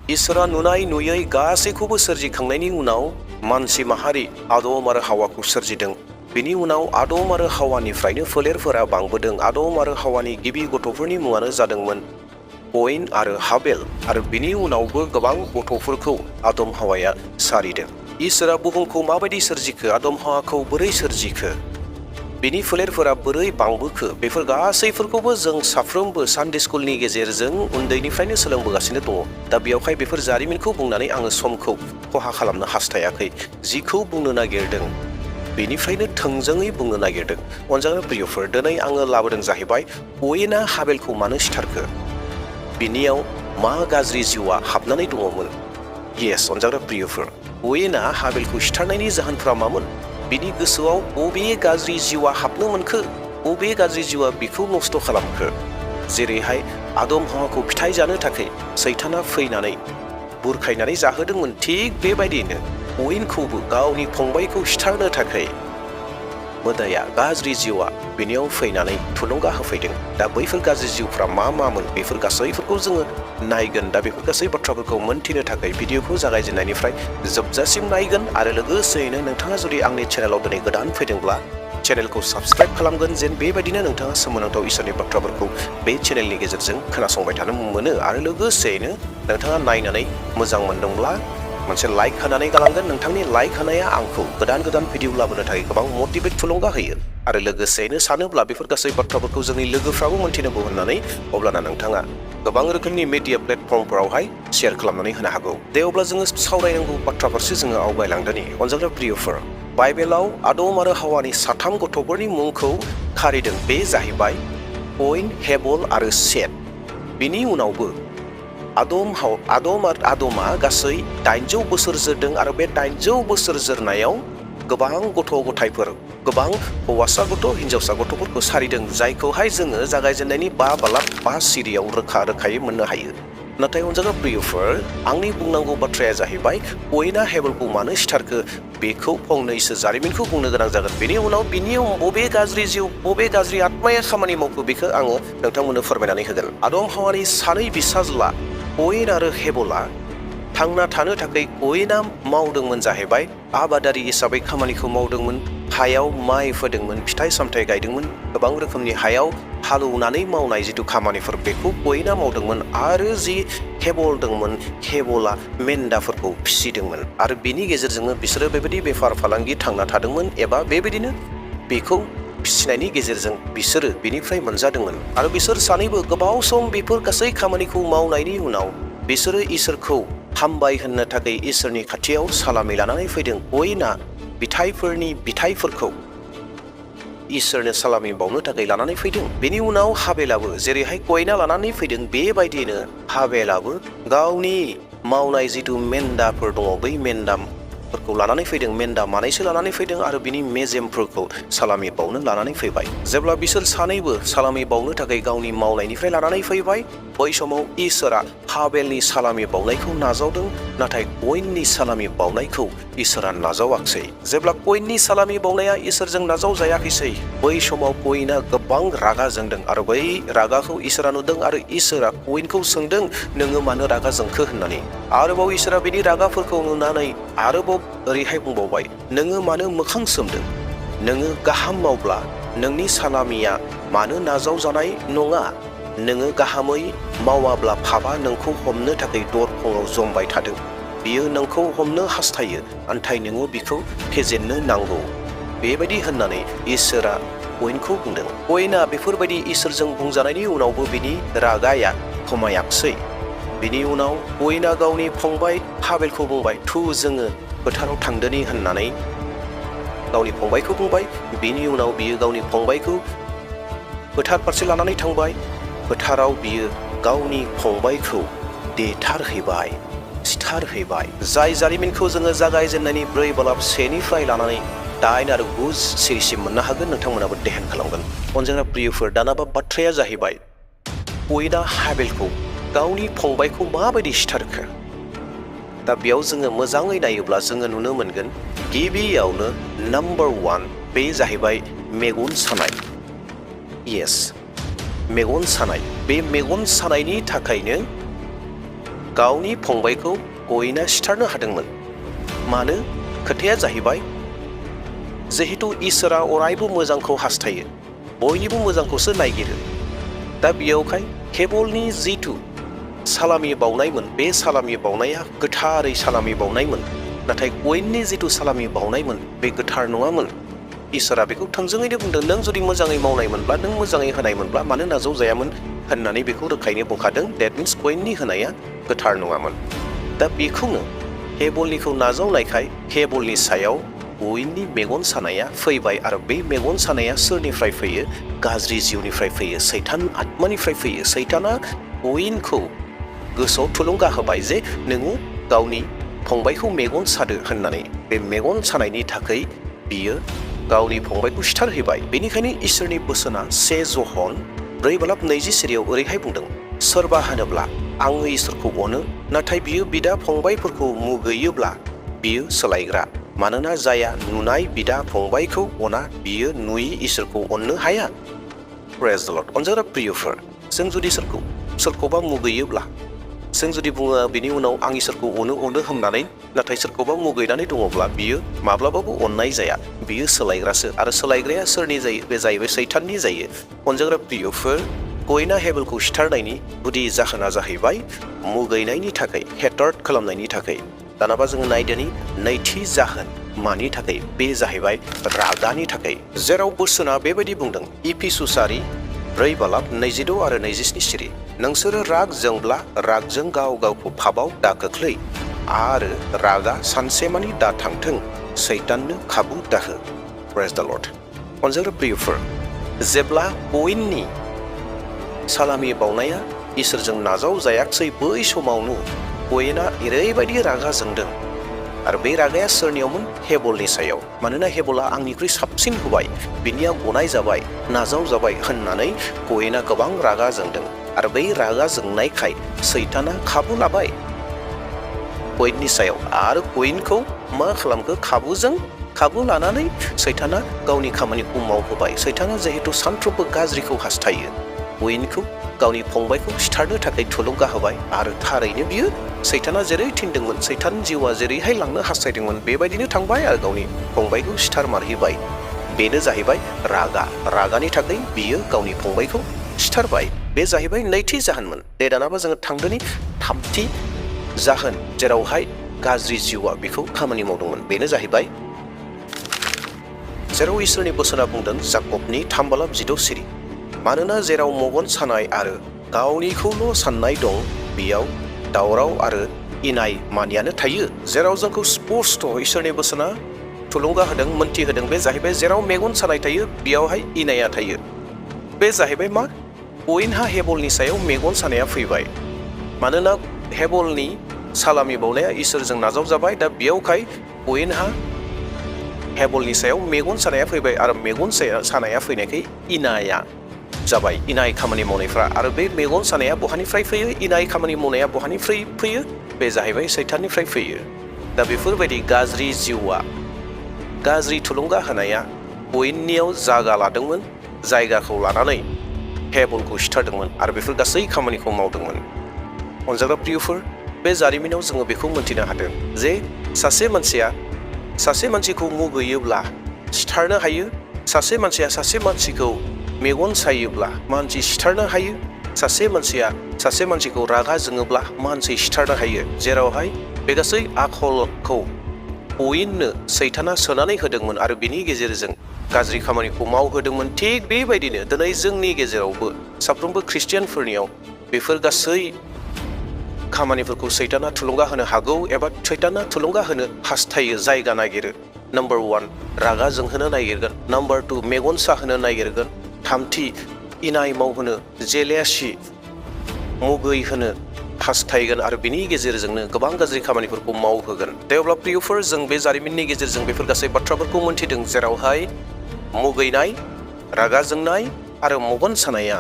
इसोरा नुनाय नुयै गासैखौबो सोरजिखांनायनि उनाव मानसि माहारि आदम आरो हावाखौ सोरजिदों। बिनि उनाव आदम आरो हावानिफ्रायनो फोलेरफोरा बांबोदों। आदम आरो हावानि गिबि गथ'फोरनि मुङानो जादोंमोन कैन आरो हाबेल आरो बिनि उनावबो गोबां गथ'फोरखौ आदम हावाया सारिदों। इसोरा बुहुमखौ माबायदि सोरजिखो, आदम हावाखौ बोरै सोरजिखो, बिनि फोलेरफोरा बोरै बांबोखो, बेफोर गासैफोरखौबो जों साफ्रोमबो सानडे स्कुलनि गेजेरजों उन्दैनिफ्रायनो सोलोंबोगासिनो दङ। दा बेयावहाय बेफोर जारिमिनखौ बुंनानै आङो समखौ खहा खालामनो हास्थायाखै। जिखौ बुंनो नागिरदों बेनिफ्रायनो थोंजोङै बुंनो नागिरदों। अनजाग्रा प्रियफोर, दिनै आङो लाबोदों जाहैबाय कैनआ हाबेलखौ मानो सिथारखो, बिनियाव मा गाज्रि जिउआ हाबनानै दङमोन। येस अनजाग्रा प्रियफोर, कैनआ हाबेलखौ सिथारनायनि जाहोनफ्रा मामोन? बिनि गोसोआव बबे गाज्रि जिउआ हाबनो मोनखो, बबे गाज्रि जिउआ बिखौ नस्थ' खालामखो? जेरैहाय आदम हावाखौ फिथाइ जानो थाखाय सैताना फैनानै बुरखायनानै जाहोदोंमोन, थिग बेबायदिनो कैनखौबो गावनि फंबायखौ सिथारनो थाखाय मोदाया, गाज्रि जिउआ बिनियाव फैनानै थुलुंगा होफैदों। दा बैफोर गाज्रि जिउफ्रा मा मामोन, बेफोर गासैफोरखौ जोङो नायगोन। दा बेफोर गासै बाथ्राफोरखौ मोनथिनो थाखाय भिडिअखौ जागायजेननायनिफ्राय जोबजासिम नायगोन आरो लोगोसेयैनो नोंथाङा जुदि आंनि चेनेलाव दिनै गोदान फैदोंब्ला चेनेलखौ साबस्क्राइब खालामगोन, जेन बेबायदिनो नोंथाङा सोमोनांथाव इसोरनि बाथ्राफोरखौ बे चेनेलनि गेजेरजों खोनासंबाय थानो मोनो। आरो लोगोसेयैनो नोंथाङा नायनानै मोजां मोनदोंब्ला मोनसे लाइक होनानै गालांगोन। नोंथांनि लाइक होनाया आंखौ गोदान गोदान भिडिअ लाबोनो थाखाय गोबां मटिभेट थुलुंगा होयो। आरो लोगोसेयैनो सानोब्ला बेफोर गासै बाथ्राफोरखौ जोंनि लोगोफ्राबो मोनथिनांगौ होननानै, अब्लाना नोंथाङा गोबां रोखोमनि मिडिया प्लेटफर्मफोरावहाय शेयार खालामनानै होनो हागौ। दे अब्ला जोङो सावरायनांगौ बाथ्रा फारसे जोङो आवगायलांदोनि। अनजाग्रा प्रियफोर, बाइबेलाव आदम आरो हावानि 3 गथ'फोरनि मुंखौ खारिदों। बे जाहैबाय कैन, हेबेल आरो सेत। बिनि उनावबो आदमा गासै 800 बोसोर जोरदों आरो बे 800 बोसोर जोरनायाव गोबां गथ' गथायफोर, गोबां हौवासा गथ', हिनजावसा गथ'फोरखौ सारिदों, जायखौहाय जोङो जागायजेननायनि 5 बालाब 5 सिरियाव रोखा रोखायै मोननो हायो। नाथाय अनजाग्रा प्रियफोर, आंनि बुंनांगौ बाथ्राया जाहैबाय कैनआ हेबेलखौ मानो सिथारखो, बेखौ फंनैसो जारिमिनखौ बुंनो गोनां जागोन। बेनि उनाव बिनियाव बबे गाज्रि जिउ, बबे गाज्रि आत्माया खामानि मावखो, बेखौ आङो नोंथांमोननो फोरमायनानै होगोन। आदम हावानि 2 फिसाज्ला कैन आरो हेबेलआ थांना थानो थाखाय कैनआ मावदोंमोन जाहैबाय आबादारि हिसाबै खामानिखौ मावदोंमोन। हायाव माइ फोदोंमोन, फिथाइ सामथाइ गायदोंमोन, गोबां रोखोमनि हायाव हालौनानै मावनाय जिथु खामानिफोर बेखौ कैनआ मावदोंमोन। आरो जि हेबेल दंमोन, हेबेलआ मेन्दाफोरखौ फिसिदोंमोन आरो बिनि गेजेरजोंनो बिसोरो बेबायदि बेफार फालांगि थांना थादोंमोन, एबा बेबायदिनो बेखौ फिसिनायनि गेजेरजों बिसोरो बिनिफ्राय मोनजादोंमोन। आरो बिसोर सानैबो गोबाव सम बेफोर गासै खामानिखौ मावनायनि उनाव बिसोरो इसोरखौ हामबाय होननो थाखाय इसोरनि खाथियाव सालामि लानानै फैदों। कैनआ बिथाइफोरखौ इसोरनो सालामि बावनो थाखाय लानानै फैदों। बेनि उनाव हाबेलाबो जेरैहाय कैनआ लानानै फैदों, बेबायदिनो हाबेलाबो गावनि मावनाय जिथु मेन्दाफोर दङ, बै मेन्दाफोरखौ लानानै फैदों। मेन्दा मानैसो लानानै फैदों आरो बिनि मेजेमफोरखौ सालामि बावनो लानानै फैबाय। जेब्ला बिसोर सानैबो सालामि बावनो थाखाय गावनि मावनायनिफ्राय लानानै फैबाय, बै समाव इसोरा हाबेलनि सालामि बावनायखौ नाजावदों, नाथाय कैननि सालामि बावनायखौ इसोरा नाजावाखिसै। जेब्ला कैननि सालामि बावनाया इसोरजों नाजावजायाखैसै, बै समाव कैनआ गोबां रागा जोंदों आरो बै रागाखौ इसोरा नुदों आरो इसोरा कैनखौ सोंदों, नोङो मानो रागा जोंखो होननानै। आरोबाव इसोरा बिनि रागाफोरखौ नुनानै आरोबाव ओरैहाय बुंबावबाय, नोङो मानो मोखां सोमदों? नोङो गाहाम मावब्ला नोंनि सालामिया मानो नाजावजानाय नङा? नोङो गाहामै मावाब्ला पापआ नोंखौ हमनो थाखाय दरखंआव जमबाय थादों। बियो नोंखौ हमनो हास्थायो, नाथाय नोङो बिखौ फेजेननो नांगौ। बेबायदि होननानै इसोरा कैनखौ बुंदों। कैनआ बेफोरबायदि इसोरजों बुंजानायनि उनावबो बिनि रागाया खमायाखिसै। बिनि उनाव कैनआ गावनि फंबाय हाबेलखौ बुंबाय, जोङो फोथाराव थांदोनि होननानै गावनि फंबायखौ बुंबाय। बिनि उनाव बियो गावनि फंबायखौ फोथार फारसे लानानै थांबाय। फोथाराव बियो गावनि फंबायखौ देथारहैबाय, सिथारहैबाय। जाय जारिमिनखौ जोङो जागायजेननायनि 4 बालाब 1निफ्राय लानानै 8 आरो 9 सिरिसिम मोननो हागोन। नोंथांमोनाबो ध्यान खालामगोन। अनजाग्रा प्रियफोर, दानाबा बाथ्राया जाहैबाय कैनआ हाबेलखौ, गावनि फंबायखौ माबायदि सिथारखो? दा बेयाव जोङो मोजाङै नायोब्ला जोङो नुनो मोनगोन, गिबियावनो नाम्बार 1 बे जाहैबाय मेगन सानाय। येस, मेगन सानाय। बे मेगन सानायनि थाखायनो गावनि फंबायखौ कयेना सिथारनो हादोंमोन। मानो? खोथाया जाहैबाय जिहेतु इसोरा अरायबो मोजांखौ हास्थायो, बयनिबो मोजांखौसो नायगिरो। दा बेयावहाय हेबलनि जिथु सालामि बावनायमोन, बे सालामि बावनाया गोथारै सालामि बावनायमोन। नाथाय कयेननि जिथु सालामि बावनायमोन बे गोथार नङामोन। इसोरा बेखौ थोंजोङैनो बुंदों, नों जुदि मोजाङै मावनायमोनब्ला, नों मोजाङै होनायमोनब्ला मानो नाजावजायामोन होननानै बेखौ रोखायैनो बुंखादों। डेट मिन्स कयेननि होनाया गोथार नङामोन। दा बेखौनो हेबलनिखौ नाजावनायखाय हेबलनि सायाव कयेननि मेगन सानाया फैबाय। आरो बे मेगन सानाया सोरनिफ्राय फैयो? गाज्रि जिउनिफ्राय फैयो, सैतान आत्मानिफ्राय फैयो। सैताना कयेनखौ गोसोआव थुलुंगा होबाय जे नोङो गावनि फंबायखौ मेगन सादो होननानै। बे मेगन सानायनि थाखाय बियो गावनि फंबायखौ सिथारहैबाय। बेनिखायनो इसोरनि बोसोना 1 ज'हन 4:20 ओरैहाय बुंदों, सोरबा होनोब्ला आङो इसोरखौ अनो, नाथाय बियो बिदा फंबायफोरखौ मुगैयोब्ला बियो सोलायग्रा। मानोना जाया नुनाय बिदा फंबायखौ अना, बियो नुयि इसोरखौ अननो हाया। प्रेज द लर्ड। अनजाग्रा प्रियफोर, जों जुदि सोरखौबा मुगैयोब्ला, जों जुदि बुङो बिनि उनाव आं इसोरखौ अनो होननानै, नाथाय सोरखौबा मुगैनानै दङब्ला बियो माब्लाबाबो अननाय जाया, बियो सोलायग्रासो। आरो सोलायग्राया सोरनि जायो? बे जाहैबाय सैताननि जायो। अनजाग्रा प्रियफोर, कयेना हेबलखौ सिथारनायनि गुदि जाहोना जाहैबाय मुगैनायनि थाखाय, हेटार्ड खालामनायनि थाखाय। दानाबा जोङो नायदोनि नैथि जाहोन मानि थाखाय? बे जाहैबाय रागानि थाखाय। जेराव बोसोना बेबायदि बुंदों, इफिसुसारि 4:26 आरो 27 नोंसोरो राग जोंब्ला रागजों गाव गावखौ पापआव दा खोख्लै, आरो रागा सानसेमानि दा थांथों, सैताननो खाबु दाहो। प्रेज द लर्ड। अनजाग्रा प्रियफोर, जेब्ला कयेननि सालामि बावनाया इसोरजों नाजावजायाखसै, बै समावनो कयेना ओरैबायदि रागा जोंदों। आरो बे रागाया सोरनियावमोन? हेबलनि सायाव। मानोना हेबला आंनिख्रुइ साबसिन होबाय, बिनिया गनाय जाबाय, नाजावजाबाय होननानै कयेना गोबां रागा जोंदों। आरो बै रागा जोंनायखाय सैताना खाबु लाबाय कयेननि सायाव। आरो कयेनखौ मा खालामखो? खाबु लानानै सैताना गावनि खामानिखौ मावहोबाय। सैताना जिहेतु सानफ्रोमबो गाज्रिखौ हास्थायो, कयेनखौ गावनि फंबायखौ सिथारनो थाखाय थुलुंगा होबाय। आरो थारैनो बियो सैताना जेरै थिनदोंमोन, सैतान जिउआ जेरैहाय लांनो हास्थायदोंमोन बेबायदिनो थांबाय आरो गावनि फंबायखौ सिथारमारहैबाय। बेनो जाहैबाय रागानि थाखाय बियो गावनि फंबायखौ सिथारबाय। बे जाहैबाय नैथि जाहोनमोन। दे दानाबा जोङो थांदोनि थामथि जाहोन, जेरावहाय गाज्रि जिउआ बेखौ खामानि मावदोंमोन। बेनो जाहैबाय जेराव इसोरनि बोसोना बुंदों जाकबनि 3:16 मानोना जेराव मेगन सानाय आरो गावनिखौल' साननाय दं, बेयाव दावराव आरो इनाय मानियानो थायो। जेराव जोंखौ स्पष्ट इसोरनि बोसोना थुलुंगा होदों, मोन्थिहोदों, बे जाहैबाय जेराव मेगन सानाय थायो बेयावहाय इनाया थायो। बे जाहैबाय मा? कयेनहा हेबलनि सायाव मेगन सानाया फैबाय। मानोना हेबलनि सालामि बावनाया इसोरजों नाजावजाबाय। दा बेयावहाय कयेनहा हेबलनि सायाव मेगन सानाया फैबाय। आरो मेगन सानाया फैनायखाय इनाया जाबाय, इनाय खामानि मावनायफ्रा। आरो बे मेगन सानाया बहानिफ्राय फैयो? इनाय खामानि मावनाया बहानिफ्राय फैयो? बे जाहैबाय सैताननिफ्राय फैयो। दा बेफोरबायदि गाज्रि जिउआ, गाज्रि थुलुंगा होनाया कयेननियाव जागा लादोंमोन, जायगाखौ लानानै हेबलखौ सिथारदोंमोन आरो बेफोर गासै खामानिखौ मावदोंमोन। अनजाग्रा प्रियफोर, बे जारिमिनाव जोङो बेखौ मोन्थिनो हादों जे सासे मानसिखौ मुगैयोब्ला सिथारनो हायो, सासे मानसिया सासे मानसिखौ मेगन सायोब्ला मानसि सिथारनो हायो, सासे मानसिया सासे मानसिखौ रागा जोङोब्ला मानसि सिथारनो हायो। जेरावहाय बे गासै आखलखौ कयेननो सैताना सोनानै होदोंमोन आरो बिनि गेजेरजों गाज्रि खामानिखौ मावहोदोंमोन। थिग बेबायदिनो दिनै जोंनि गेजेरावबो साफ्रोमबो ख्रिस्टियानफोरनियाव बेफोर गासै खामानिफोरखौ सैताना थुलुंगा होनो हागौ, एबा सैताना थुलुंगा होनो हास्थायो, जायगा नागिरो। नम्बर 1 रागा जोंहोनो नागिरगोन, नम्बर 2 मेगन साहोनो नागिरगोन, थामथि इनाय मावहोनो, जेलेसि मुगै होनो हास्थायगोन आरो बिनि गेजेरजोंनो गोबां गाज्रि खामानिफोरखौ मावहोगोन। दे अब्ला प्रियफोर, जों बे जारिमिननि गेजेरजों बेफोर गासै बाथ्राफोरखौ मोन्थिदों, जेरावहाय मुगैनाय, रागा जोंनाय आरो मेगन सानाया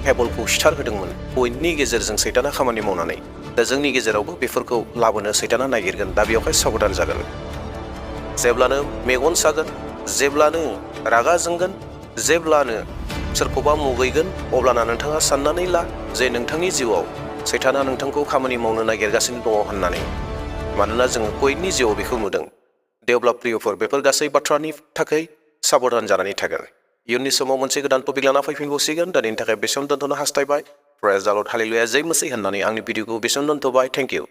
हेबलखौ सिथारहोदोंमोन कयेननि गेजेरजों सैताना खामानि मावनानै। दा जोंनि गेजेरावबो बेफोरखौ लाबोनो सैताना नागिरगोन। दा बेवहाय साबधान जागोन। जेब्लानो मेगन सागोन, जेब्लानो रागा जोंगोन, जेब्लानो सोरखौबा मुगैगोन, अब्लाना नोंथाङा साननानै ला जे नोंथांनि जिउआव सैताना नोंथांखौ खामानि मावनो नागिरगासिनो दङ होननानै, मानोना जोङो बयनि जिउआव बेखौ नुदों। देवब्ला प्रियफोर, बेफोर गासै बाथ्रानि थाखाय साबधान जानानै थागोन। इयुननि समाव मोनसे गोदान टपिक लाना फैफिनबावसिगोन। दिनैनि थाखाय बेसेयावनो दोनथ'नो हास्थायबाय। प्रेज द लर्ड, हालेलुया, जै मसीह होननानै आंनि भिडिअखौ बेसेयावनो दोनथ'बाय। Thank you.